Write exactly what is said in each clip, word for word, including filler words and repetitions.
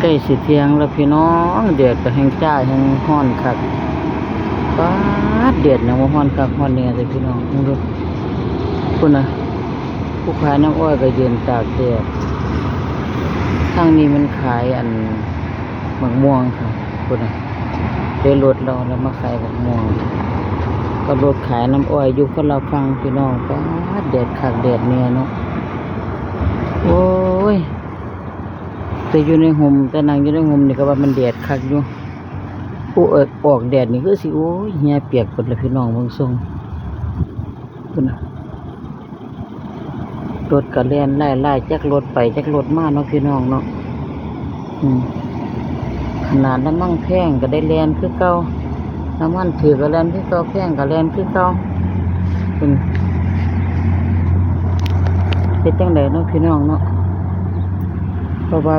ใกล้สิเที่ยงแล้วพี่น้อง แดดก็แฮ่งจ้าแฮ่งร้อนคัก ป๊าด แดดยังบ่ร้อนคักร้อนแน่เลยพี่น้อง เบิ่งดู พุ้นน่ะ ผู้ขายน้ำอ้อยก็ยืนตากแดด ทางนี้มันขายอัน หมากม่วงค่ะ พุ้นน่ะ ได้รถเราแล้วมาขายหมากม่วง ก็รถขายน้ำอ้อยอยู่คนละฝั่งพี่น้อง ป๊าด แดดคักแดดแน่เนาะ โอ้ย แต่อยู่ในฮ่ม แต่นั่งอยู่ในฮ่มนี่ก็ว่ามันแดดคักอยู่ ผู้เอิกออกแดดนี่คือสิ โอ้ย เหี่ยเปียกเบิดละพี่น้อง เบิ่งทรง พุ้นน่ะ รถก็แล่นไล่ๆ จักรถไปจักรถมาเนาะพี่น้องเนาะ อืม ขนาดน้ำมันแพงก็ได้แล่นคือเก่า น้ำมันถืกก็แล่นคือเก่า แพงก็แล่นคือเก่า อืม เป็นจั่งใดเนาะพี่น้องเนาะ เพราะว่า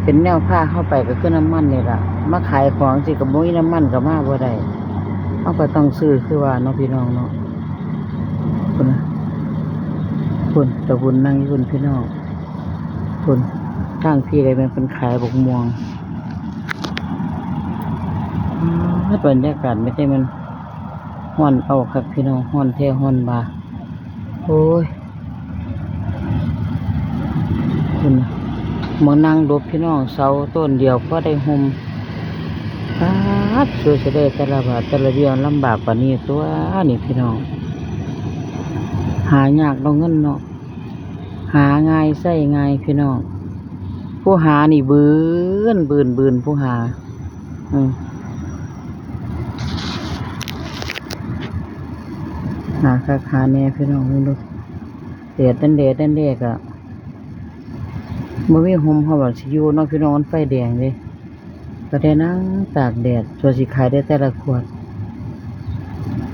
เป็นแนวพาเฮาไปก็คือน้ำมันนี่ล่ะ มาขายของสิก็บ่มีน้ำมันก็มาบ่ได้ เฮาก็ต้องซื้อคือว่าเนาะพี่น้องเนาะ พุ้นน่ะ พุ้น ตาบุญนั่งอยู่พุ้นพี่น้อง พุ้น ทางพี้ก็แม่นเพิ่นขายบักม่วง ป๊าด บรรยากาศไม่ได้มัน ร้อนเอาคักพี่น้อง ร้อนแท้ร้อนว่า โอ้ย พุ้นน่ะ หม่องนั่งหลบพี่น้อง เสาต้นเดียวพอได้ฮ่ม ป๊าด สวยซะได้แต่ละบาทแต่ละเดียว ลำบากปานนี้ตั๊วนี่พี่น้อง หายากเนาะเงินเนาะ หาง่ายใช้ง่ายพี่น้อง ผู้หานี่บืน บืน บืน ผู้หา อืม หาคักหาแน่พี่น้อง เบิ่งดู แดดนั่นแดดนั่นแดดอะ บ่มีฮ่มเฮาว่าสิอยู่เนาะพี่น้อง มันไฟแดงเด้ ก็ได้นั่งตากแดด กว่าสิขายได้แต่ละขวด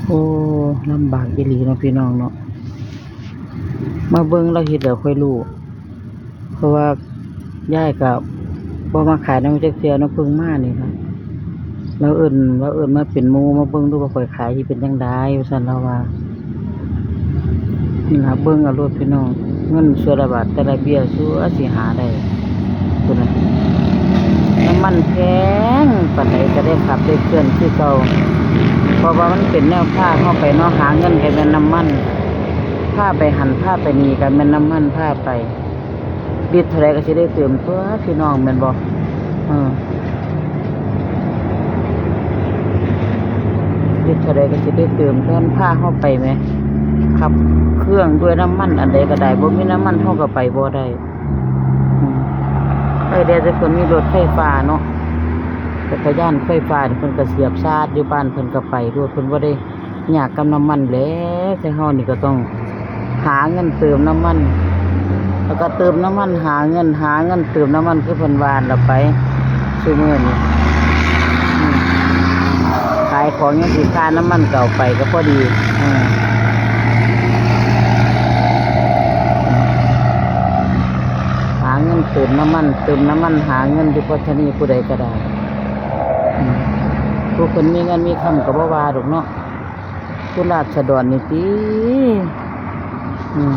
โอ้ ลำบากอีหลีเนาะพี่น้องเนาะ มาเบิ่งลาวเฮ็ดแล้วค่อยรู้ เพราะว่ายายก็บ่มาขายนำจักเทื่อเนาะ เพิ่งมานี่ล่ะ ลาวเอิ้น ลาวเอิ้นมาเป็นหมู่ มาเบิ่งดูว่าข้อยขายสิเป็นจั่งใด ว่าซั่นลาวว่า นี่ล่ะ เบิ่งเอาโลดพี่น้อง เงินส่วนละบาทแต่ละเบี้ย ส่วนสิหาได้ พุ้นน่ะ น้ำมันแพงปานใดก็ได้ขับได้เคลื่อนคือเก่า เพราะว่ามันเป็นแนวพาเฮาไปเนาะ หาเงินก็แม่นน้ำมัน พาไปหั่นพาไปนี่ก็แม่นน้ำมันพาไป ลิตรเท่าใดก็สิได้เติมตั๊วพี่น้อง แม่นบ่ เออ ลิตรเท่าใดก็สิได้เติม เพิ่นพาเฮาไปแหม ขับเครื่องด้วยน้ำมันอันใดก็ได้ บ่มีน้ำมันเฮาก็ไปบ่ได้ อืม ไปได้แต่คนมีรถไฟฟ้าเนาะ จักรยานไฟฟ้านี่เพิ่นก็เสียบชาร์จอยู่บ้านเพิ่นก็ไปโลด เพิ่นบ่ได้ยากกับน้ำมันแหละ แต่เฮานี่ก็ต้องหาเงินเติมน้ำมัน แล้วก็เติมน้ำมันหาเงิน หาเงินเติมน้ำมัน คือเพิ่นว่าหั่นล่ะไป ซุมื้อนี้ อืม ขายของยังสิค่าน้ำมันก็เอาไปก็พอดี อืม หาเงินเติมน้ำมัน เติมน้ำมันหาเงินอยู่ ปัตตานีผู้ใดก็ได้ อืม ผู้คนมีเงินมีคำก็บ่ว่าดอกเนาะ ผู้ราษฎรนี่ติ อืม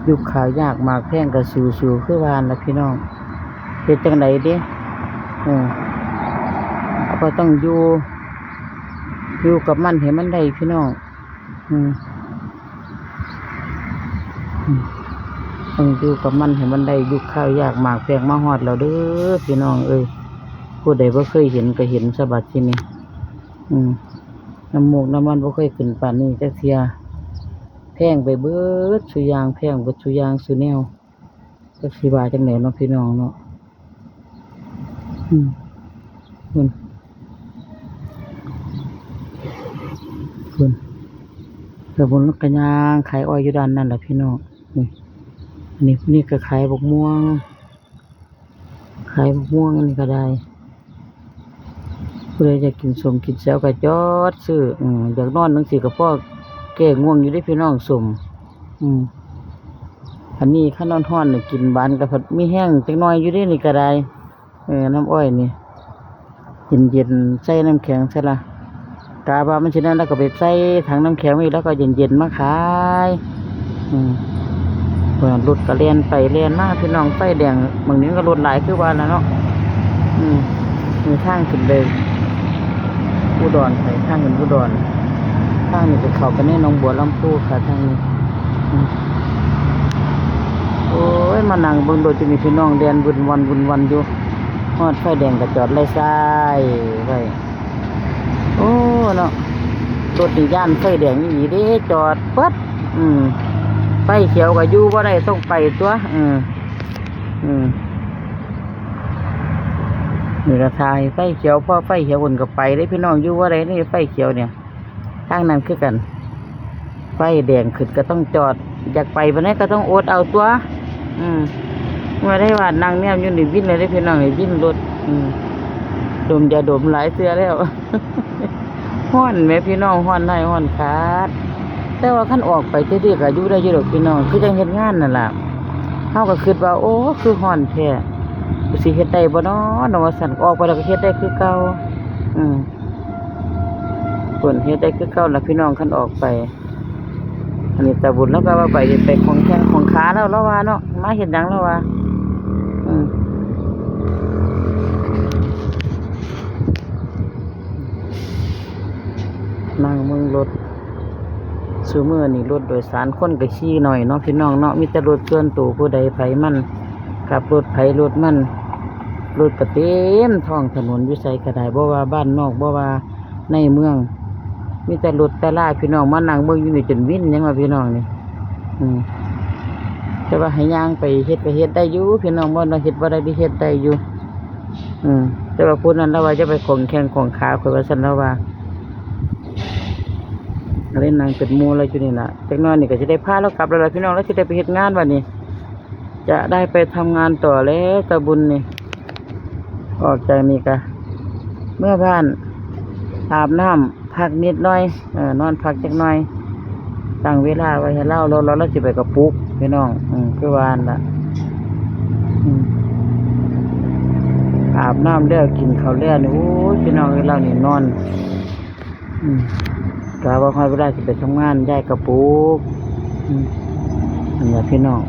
ยุคข้าวยากหมากแพงก็สู้ๆ คือว่าหั่นล่ะพี่น้อง เฮ็ดจั่งใดเด้ เออ เฮาก็ต้องอยู่ อยู่กับมันให้มันได้พี่น้อง อืม อืม ต้องอยู่กับมันให้มันได้ ยุคข้าวยากหมากแพงมาฮอดแล้วเด้อพี่น้องเอ้ย ผู้ใดบ่เคยเห็นก็เห็นซะบัดทีนี้ อืม น้ำมูกน้ำมันบ่เคยขึ้นปานนี้จักเทื่อ แพงไปเบิดซุอย่าง แพงเบิดซุอย่างซุแนว จักสิว่าจั่งใดเนาะพี่น้องเนาะ อืม พุ้น พุ้น แล้วพุ้นก็ย่างขายอ้อยอยู่ด้านนั้นล่ะพี่น้อง นี่ อันนี้ นี่ก็ขายบักม่วง ขายบักม่วงอันนี้ก็ได้ ผู้ใดอยากกินส้มกินแจ่วก็จอดซื้อ อืม อยากนอนจั่งซี้ก็พอแก้ง่วงอยู่เด้พี่น้อง ส้ม อืม อันนี้คันร้อนๆนี่กินหวานก็พัดมีแฮงจักหน่อยอยู่เด้นี่ก็ได้ เออ น้ำอ้อยนี่ เย็นๆ ใส่น้ำแข็งใส่ละ กะว่ามันสินั่นแล้วก็ไปใส่ถังน้ำแข็งไว้ แล้วก็เย็นๆ มาขาย อืม รถก็แล่นไปแล่นมาพี่น้อง ไฟแดง บางนี้ก็รถหลายคือว่าแล้วเนาะ อืม มีทางขึ้นไปอุดรไป ทางขึ้นอุดร ทางนี้ก็เข้าไปในหนองบัวลำพูค่ะ ทางนี้ อืม โอ้ย มานั่งเบิ่งรถอยู่นี่พี่น้อง แล่นวุ่นวันวุ่นวันอยู่ ฮอดไฟแดงก็จอดไล่ซ้ายไว้ โอ้ เนาะ รถนี่ย้านไฟแดงอีหลีเด้ จอดปึ๊ด อืม ไฟเขียวก็อยู่บ่ได้ ต้องไปตั๊ว อืม อืม นี่ก็ถ่ายไฟเขียว พอไฟเขียวคนก็ไปเลยพี่น้อง อยู่บ่ได้นี่ไฟเขียวเนี่ย ทางนั้นคือกัน ไฟแดงขึ้นก็ต้องจอด อยากไปปานใดก็ต้องอดเอาตั๊ว อืม บ่ได้ว่านั่งแนมอยู่นี่วินเลยเด้พี่น้อง นี่วินรถ อืม ดมยาดมหลายเทื่อแล้ว ฮ้อนแหมพี่น้อง ฮ้อนหลายฮ้อนคัก แต่ว่าคันออกไปเทื่อเดียวก็อยู่ได้อยู่ดอกพี่น้อง คือจั่งเฮ็ดงานนั่นล่ะ เฮาก็คิดว่า โอ้ คือฮ้อนแท้ กูสิเฮ็ดได้บ่น้อ เนาะว่าซั่น ออกไปแล้วก็เฮ็ดได้คือเก่า อืม เพิ่นเฮ็ดได้คือเก่าล่ะพี่น้อง คันออกไป อันนี้ตาบุญลาวก็ว่าไป ไปของแข้งของขาลาว ลาวว่าเนาะ มาเฮ็ดหยังลาวว่า อืม นั่งเบิ่งรถ ซุมื้อนี้รถโดยสารคนก็ขี่น้อยเนาะพี่น้องเนาะ มีแต่รถส่วนตัวผู้ใดไผมัน ขับรถไผรถมัน รถก็เต็มท้องถนนอยู่ไสก็ได้ บ่ว่าบ้านนอก บ่ว่าในเมือง มีแต่รถแต่ลาพี่น้อง มานั่งเบิ่งอยู่นี่จนวินหยังว่าพี่น้องนี่ อืม แต่ว่าให้ย่างไปเฮ็ดก็เฮ็ดได้อยู่พี่น้อง บ่ว่าเฮ็ดบ่ได้ เฮ็ดได้อยู่ อืม แต่ว่าผู้นั้นลาวว่าอย่าไปของแข้งของขา ข้อยว่าซั่นลาวว่า ก็เลยนั่งเป็นหมู่ลาวอยู่นี่ล่ะ จักหน่อยนี่ก็สิได้พาลาวกลับแล้วล่ะพี่น้อง ลาวสิได้ไปเฮ็ดงานบัดนี้ จะได้ไปทำงานต่อแล้วตาบุญนี่ ออกจากนี่ก็เมือบ้าน อาบน้ำพักนิดหน่อย เออ นอนพักจักหน่อย ตั้งเวลาไว้ให้ลาว แล้ว แล้วลาวสิไปกระปุกพี่น้อง อืม คือว่าหั่นล่ะ อืม อาบน้ำแล้วกินข้าวแล้วนี่ โอ้ย พี่น้องเอ้ย ลาวนี่นอน อืม กะว่าฮอดเวลาสิไปทำงาน ย้ายกระปุก อืม นั่นล่ะพี่น้อง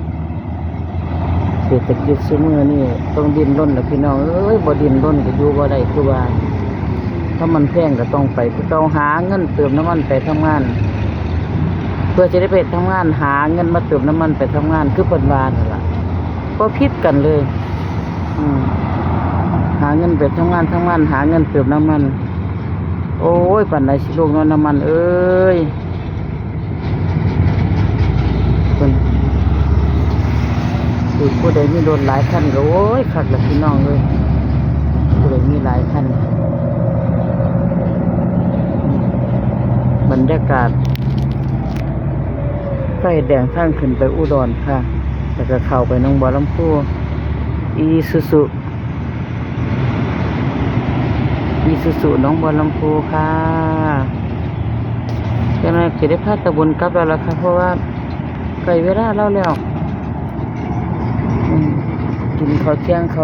เศรษฐกิจซุมื้อนี้ต้องดิ้นรนล่ะพี่น้องเอ้ย บ่ดิ้นรนก็อยู่บ่ได้คือว่า ถ้ามันแพงก็ต้องไปคือเก่า หาเงินเติมน้ำมันไปทำงาน เพื่อจะได้ไปทำงาน หาเงินมาเติมน้ำมันไปทำงาน คือเพิ่นว่านั่นล่ะ บ่ผิดกันเลย อืม หาเงินไปทำงาน ทำงานหาเงินเติมน้ำมัน โอ้ย ปานใดสิลูกเนาะ น้ำมันเอ้ย เพิ่น ผู้ ผู้ใดมีรถหลายคันก็ โอ้ย คักล่ะพี่น้องเอ้ย ผู้ใดมีหลายคัน บรรยากาศ ไฟแดงทางขึ้นไปอุดรค่ะ แล้วก็เข้าไปหนองบัวลำพู อีซูซู อีซูซูหนองบัวลำพูค่ะ จังนั้นสิได้พาตาบุญกลับแล้วล่ะค่ะ เพราะว่าใกล้เวลาลาวแล้ว อืม กินข้าวเที่ยงข้าว